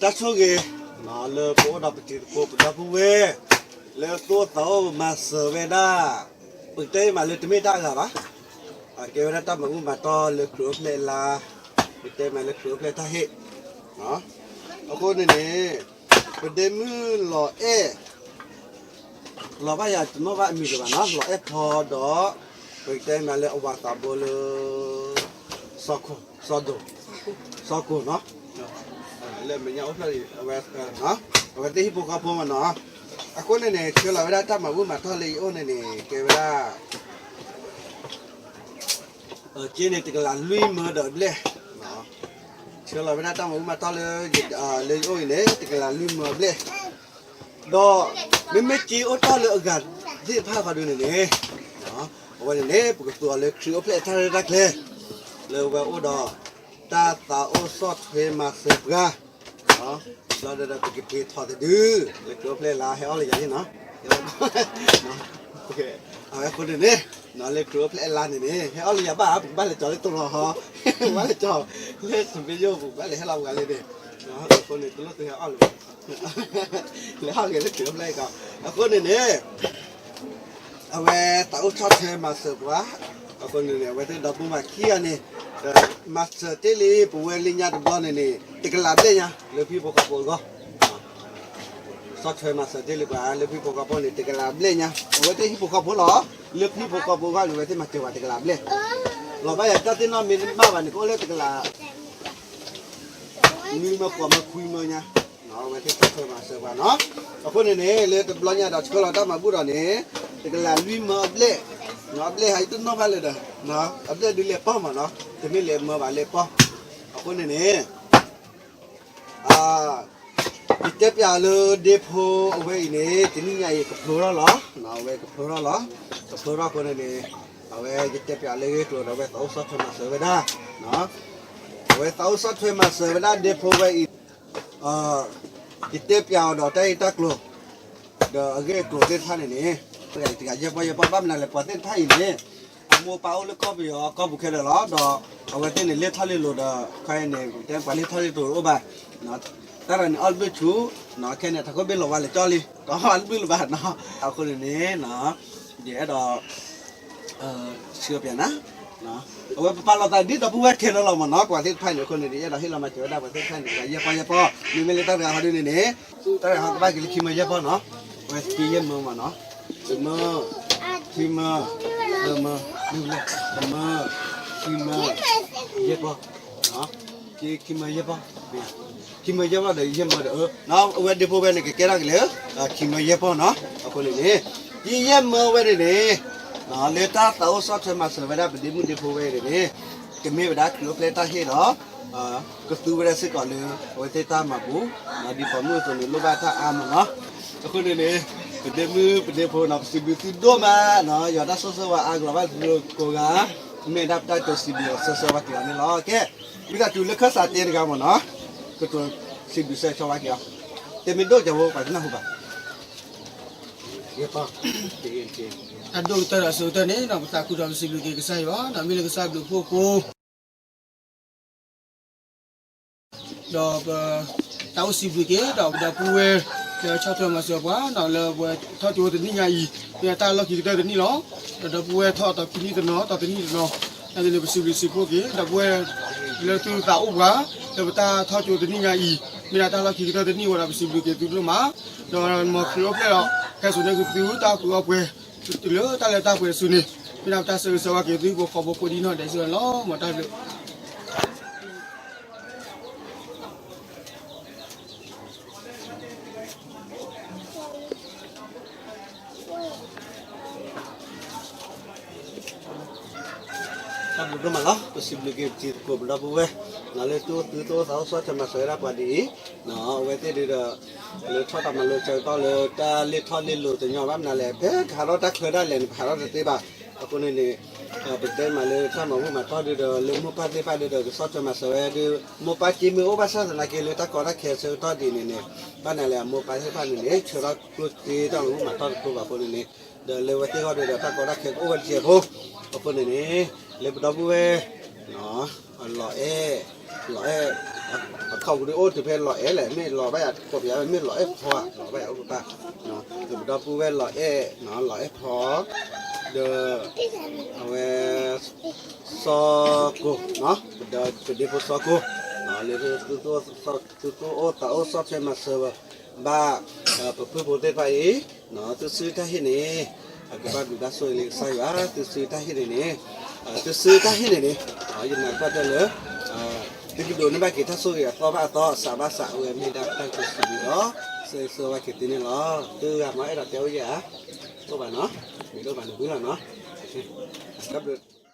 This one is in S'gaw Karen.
တၢ်ဆိၣ်ဂ့ၤ လၢပအိၣ်ဒီးပတံၤသကိးပဒီပုၢ်ဝဲၢ် လၢသိၣ်သးအိၣ်မၤစၢၤဝဲဒၣ် ပကတဲမးလၢတမ့ၢ်တၢ်အဂၤဘၣ်, ကဲဝဲဒၣ်တၢ်မၤဘူၣ်မၤတီၢ်လၢခရံာ်အိၣ်ဖျဲၣ်အလါ, ပကတဲမးလၢခရံာ်အိၣ်ဖျဲၣ်တၢ်ဟ့ၣ်, အဃိန့ၣ်န့ၣ် ပဒ့မုၣ်လီၤအဲၣ် လီၤဘၣ်ယၤတနီၣ်ဘၣ်အမံၤတဘၣ်နီၤ, လီၤအဲၣ်ဖီဒီး ပကတဲမးလၢအဝၤသးဘိလၢ စီၤဒိၣ်, စီၤကိၢ်နီၤ, လၢမဲာ်ညါအိၣ်ဖျဲၣ်လံ, အဝဲသ့ၣ်ဟံၣ်ဖိဃီဖိမးနီၤ, အဃိန့ၣ်န့ၣ် ဆှၢလီၤဝဲဒၣ်တၢ်မၤဘူၣ်မၤတီၢ်လၢယအိၣ်န့ၣ်န့ၣ် ကဲဝဲဒၣ် က့န့ၣ် တကလးလွံၢ်မၢဒီးအဘျဲၣ်, ဆှၢလီၤဝဲဒၣ်တၢ်မၤဘူၣ်မၤတီၢ်လၢ လၢယအိၣ်အံၤန့ၣ် တကလးလွံၢ်မၢအဘျဲၣ်, ဒီး မ့မ့ၢ်က့အိၣ်တီၢ်လၢအဂၤသ့ၣ်တဖၣ်ဃီဒုန့ၣ်န့ၣ်, အဝဲန့ၣ်န့ၣ် ပကသူအီၤလၢခရံာ်အိၣ်ဖျဲၣ်အတၢ်ရဲၣ်တၢ်ကျဲၤ, လၢအဝဲအိၣ်ဒီး တၢ်သးအိၣ်ဆီၣ်ထွဲမၤစၢၤပှၤ ဘျီဒီးပကက့ၤထီၣ်တဒု, လၢခရံာ်အိၣ်ဖျဲၣ်အလါဟဲအီၣ်လၢယၤန့ၣ်နီၤ, အဝဲအဃိန့ၣ်န့ၣ် လၢခရံာ်အိၣ်ဖျဲၣ်အလါန့ၣ်န့ၣ် ဟဲအီၣ်လၢယၤဘၣ် ပကဘၣ်လဲၤကၠီၤလၢတရီၤဟီ, ဘၣ်လဲၤကၠီၤ လၢစပ့ယိၣ်ပူၤ ဘၣ်လဲၤဟဲလီၤပှၤလၢန့ၣ်, အဃိန့ၣ် တလိၣ်သုဟဲအီၣ်လၢၤဘၣ် လဲၤဟီၣ်ဂ့ၤလၢခရံာ်အိၣ်ဖျဲၣ်အကီ, အဃိန့ၣ်န့ၣ် အဝဲသးအိၣ်ဆီၣ်ထွဲမၤစၢၤပှၤ, အဃိန့ၣ်န့ၣ် အဝဲသ့ၣ်ဒီပုၢ်ဝဲၢ်ခံဂၤန့ၣ် မၤစၢၤတ့ၢ်လံ ပဝဲလၢညါတဘျီန့ၣ်န့ၣ် တကလးဘျဲၣ်ညါ လၢဟံၣ်ဖိဃီဖိအဂီၢ်, ဆီၣ်ထွဲမၤစၢၤတ့ၢ်လံပှၤလၢဟံၣ်ဖိဃီဖိန့ၣ် တကလးဘျဲၣ်ညါ, အဝဲသ့ၣ်ဟံၣ်ဖိဃီဖိလီၤ, လၢဟံၣ်ဖိဃီဖိအဂီၢ်န့ၣ် အဝဲသ့ၣ်မၤစၢၤပှၤတကလးဘျဲၣ်, လီၤဘၣ်ယၤတၢ်သ့ၣ်နီၣ်မ့ၢ်တဘၣ်ဘၣ်န့ၣ် ကအိၣ်လၢတကလး နွံမၢဃိးမၢခွံမၢညါ, အဝဲသ့ၣ်ဆီၣ်ထွဲမၤစၢၤပှၤနီၤ, အဃိန့ၣ်န့ၣ် လၢတဘျီညါဒီးဆှၢလီၤတၢ်မၤဘူၣ်ဒီးန့ၣ် တကလးလွံၢ်မၢအဘျဲၣ်, အဘျဲၣ်ဟးအံၤတနီၣ်ဘၣ်လၢၤဒီး အဘျဲၣ်ဒုးလဲၤပီၢ်မးနီၤ, တမ့ၢ်လဲၤမၢဘၣ်လဲၤပီၢ်, အဃိန့ၣ်န့ၣ် ယတဲပျးလၢဒ့ဖိအဝဲအံၤန့ၣ် တနံၣ်ညါအံၤကဖျိထီၣ်လီၤ, အဝဲကဖျိထီၣ်လီၤ, ကဖျိထီၣ်အဃိန့ၣ်န့ၣ် အဝဲယတဲပျးလၢအဂ့ၢ်အကျိၤဒီးအဝဲသးအိၣ်ဆီၣ်ထွဲမၤစၢၤဝဲဒၣ်, အဝဲသးအိၣ်ဆီၣ်ထွဲမၤစၢၤဝဲဒၣ်ဒ့ဖိဝဲအံၤ, ယတဲပျးအီၤဒီးတၢ်ဂ့ၢ်တၢ်ကျိၤ ဒီးအဂ့ၢ်အကျိၤသ့ၣ်တဖၣ်န့ၣ်န့ၣ်, တဂၤယဲၢ်ပီၢ်ယဲၢ်ပီၢ် ဘၣ်မနုၤလဲၣ် ပှၤသ့ၣ်တဖၣ်အံၤန့ၣ် အမိၢ်အပၢ်အိၣ်လၢကီၢ်ပယီၤကီၢ်ပူၤခဲလၢာ်လီၤ, ဒီးအဝဲသ့ၣ်န့ၣ် လ့ၢ်ထီၣ်လ့ၢ်လိၤဒီး ခါအံၤန့ၣ် ပှၤလ့ၢ်ထီၣ်လ့ၢ်လိၤတအိၣ်ဘၣ်, တၢ်တဂၤန့ၣ် အီၣ်တဘျုးဆူ, ခဲန့ၣ် ထးခိၣ်ဘ့ၣ်လီၤဝါလဲၤကၠီလံ, တအီၣ်တဘျုးလၢၤဘၣ်နီၤ, အဃိန့ၣ်န့ၣ် ယအဲၣ်ဒိး ဆှၢပျးနၤ, အဝဲပပာ်လီၤသးဒ်ဒီပုၢ်ဝဲၢ်ခဲလၢာ်လီၤမးနီၤ, ပှၤသ့ၣ်တဖၣ်န့ၣ် အဃိန့ၣ် ယအဲၣ်ဒိးဟ့ၣ်လီၤမၤစၢၤဝဲဒၣ်ပှၤသ့ၣ်တဖၣ်န့ၣ် တဂၤယဲၢ်ပီၢ်ယဲၢ်ပီၢ်, မ့မ့ၢ်လၢတၢ်တဂၤဟီဒုန့ၣ်န့ၣ်, တၢ်တဂၤဟီကဘၣ်က့ၤလၢခံမၢယဲၢ်ပီၢ်နီၤ, အဝဲက့ၤယဲၢ်မၢမးနီၤ, တမၢ, ခံမၢ, သၢမၢ, တမၢ, ခံမၢ, ယဲၢ်ပီၢ်, က့ၤခံမၢယဲၢ်ပီၢ်, ခံမၢယဲၢ်ပီၢ်ဒီးယဲၢ်မၢဒီး အဝဲဒ့ဖိဝဲန့ၣ် ကကဲထီၣ်က့ၤလၢ ခံမၢယဲၢ်ပီၢ်နီၤ, အဃိန့ၣ်န့ၣ် ဒ်ယဲၢ်မၢဝဲန့ၣ်န့ၣ် လၢတၢ်သးအိၣ်ဆီၣ်ထွဲမၤစၢၤဝဲဒၣ်ပဒ့မုၣ်ဒ့ဖိဝဲန့ၣ်န့ၣ် ကမ့ၢ်ဝဲဒၣ်ခရံာ်အိၣ်ဖျဲၣ်တၢ်ဟ့ၣ်ဒီး ကသူဝဲဒၣ်စ့ၢ်ကီးလၢ အဝဲသ့ၣ်တၢ်မၤဘူၣ် ဒ်ပိာ်မုၣ်အသိးန့ၣ် လိၣ်ဘၣ်တၢ်အါမးနီၤ, အဃိန့ၣ်န့ၣ် ပဒ့မုၣ်ပဒ့ဖိနီၤ ပစံးဘျုးသုဒိၣ်မးနီၤ, ယွၤတၢ်ဆိၣ်ဂ့ၤအါကလီၤဘၣ်သုကိးဂၤ, မ့ၢ်ဒၣ်ပတၢ်ကတိၤစံးဘျုးအီၤဆၢဆၢဝဲက့ၤအီၤန့ၣ်လီၤ. ကဲ, ဝံသးစူၤလၢခၢၣ်စးတဲတဂၤမးနီၤ, ကတိၤစံးဘျုးဆၢဆၢဝဲက့ၤအီၤ, တဲမ့ၢ်ဒိၣ်ကၠီဖိပှၤတနၢ်ဟူဘၣ် တၢ်ဒိၣ်ကတၢၢ်ဒီးအဆိကတၢၢ်န့ၣ် ပသးခုဒီးပစံးဘျုးက့ၤကစၢ်ယွၤ, မ့ၢ်လၢကစၢ်ဘျုးဖှိၣ်အဃိ ဒီးပတၢ်အိၣ်စံးဘျုးက့ၤ ဒီးပဒီပုၢ်ဝဲၢ် လၢဆီၣ်ထွဲမၤစၢၤပှၤ လၢပဝဲထီၣ်ကၠိတနံၣ်ညါအံၤ မ့ၢ်ဒၣ်တၢ်လီၢ်ခံကတၢၢ်တနံၣ်လီၤ. ဒီးဒီပုၢ်ဝဲၢ်ထီၣ်အသီခံနံၣ်တနီၤ အသီတနံၣ်တနီၤ, ဒ်န့ၣ် ပစံးဘျုးစံးဖှိၣ်က့ၤ ဒီပုၢ်ဝဲၢ် လၢသုသးအိၣ်ပှၤ လၢပတၢ်ထီၣ်ကၠိတနံၣ်ညါအံၤ မ့ၢ်ဒၣ်တၢ်လီၢ်ခံကတၢၢ်တနံၣ်ဝဲဒီး ပစံးဘျုးက့ၤသုဒိၣ်မး, ဒီးမ်ခရံာ်အိၣ်ဖျဲၣ်ဒီး ဟဲစိာ်န့ၢ်က့ၤသုတၢ်အုၣ်က့ၤခီၣ်က့ၤ တုၤလၢတၢ်လၢတၢ်ပှဲၤတစုန့ၣ် မ့ၢ်ဒၣ်ပတၢ်ဆၢဂ့ၤဆၢဝါက့ၤသု ပခိးဘိခိၣ်ဒံနီၢ်ဒဲးစ့ၢ်ကီးန့ၣ်လီၤ. မ်တၢ်ဘျုး တၢ်ဘျုးဒိၣ်မးလီၤ. ပစံးဘျုးက့ၤပတံၤသကိးပဒီပုၢ်ဝဲၢ် လၢသုအိၣ်သုသးအိၣ်ဆီၣ်ထွဲမၤစၢၤဝဲဒၣ်ပှၤဒ်အံၤ, အဝဲသ့ၣ်ဒ်ဒီး လၢထီၣ်တၢ်မၤလိဆၢကတီၢ်လၢတၢ်လ့ၢ်ထီၣ်လ့ၢ်လိၤတညီဘၣ်မနုၤလဲၣ် ဖဲကဟးထီၣ်တၢ်ချၢဒၣ်လဲာ်န့ၣ် ပဟးထီၣ်တသ့ဘၣ်. အဃိန့ၣ်န့ၣ် ပတဲမးလၢတၢ်မၤဘူၣ်မၤတီၢ်ဒ်ဒီး လၢမိၢ်ပၢ်သ့ၣ်တဖၣ်ဒ်ဒီး ကဆီၣ်ထွဲမၤစၢၤဝဲဒ် မိၢ်ပၢ်က့မ့ၢ်အိၣ်ဘၣ်ဆၣ်သနာ်က့ လၢတၢ်ကီတၢ်ခဲအဆၢကတီၢ်ဒ်န့ၣ်န့ၣ် ဘၣ်နၤလဲၣ် အမိၢ်ပၢ်သ့ၣ်တဖၣ်န့ၣ်န့ၣ် ဆှၢထီၣ်ကျိၣ်စ့တၢ်မၤဘူၣ်မၤတီၢ်တကျိၤဘၣ်အဃိန့ၣ်န့ၣ် ဒီးလၢဝဲသ့ၣ်ဂီၢ်ဒ်ဒီး တၢ်ကီတၢ်ခဲကအိၣ်ဝဲတစဲးဖိ အဃိန့ၣ်န့ၣ် လၢပဒီပုၢ်ဝဲၢ် လီၤအဲၣ် လီၤအဲၣ် အခီပူၤဒုးအိၣ်တုၤဖဲလီၤအဲၣ်လဲၣ်, မ့ၢ်လီၤဘၣ်ယၤကိးပယါဝဲ မ့ၢ်လီၤအဲၣ်ဖီဧါ, လီၤဘၣ်ယၤအိၣ်ပပၢ်, ဒီးပဒီပုၢ်ဝဲၢ်လီၤအဲၣ်, လီၤအဲၣ်ဖီ, ဒီး အဝဲ စီၤကိၢ်, ပဒီပုၢ်ဝဲၢ်စီၤကိၢ်, လၢ သုသူၣ်အိၣ်သးအိၣ် ဆီၣ်ထွဲမၤစၢၤဝဲ ဘၣ် ပဖုဖိသ့ၣ်တဖၣ်အံၤ, သုစုတၢ်ဟ့ၣ်န့ၣ် အကဘၣ်ဘျုးဘၣ်ဆိၣ်ဂ့ၤလၢကစၢ်ယွၤ, သုစုတၢ်ဟ့ၣ်န့ၣ်န့ၣ်, သုစုတၢ်ဟ့ၣ်န့ၣ်န့ၣ်, ယနာ်ကီၢ်ဒၢလၢ သုကဒိးန့ၢ်ဘၣ်က့ၤတၢ်ဆိၣ်ဂ့ၤအသီဘၣ်အသီ အစးဘၣ်စး အဝဲမ့ၢ်ဒၣ်တၢ်ကစီၣ်စံးဘျုးဒီး ဆၢဂ့ၤဆၢဝါက့ၤသုန့ၣ်လီၤ. သုဂၤမ့ၢ်အဲၣ်ဒိးတဲအိၣ်ယဲၢ်ဧါ, အိၣ်ဘၣ်နီၤ, မ့ၢ်တအိၣ်ဘၣ်န့ၣ် ဝံၤလီၤနီၤ, တၢ်ဘျုး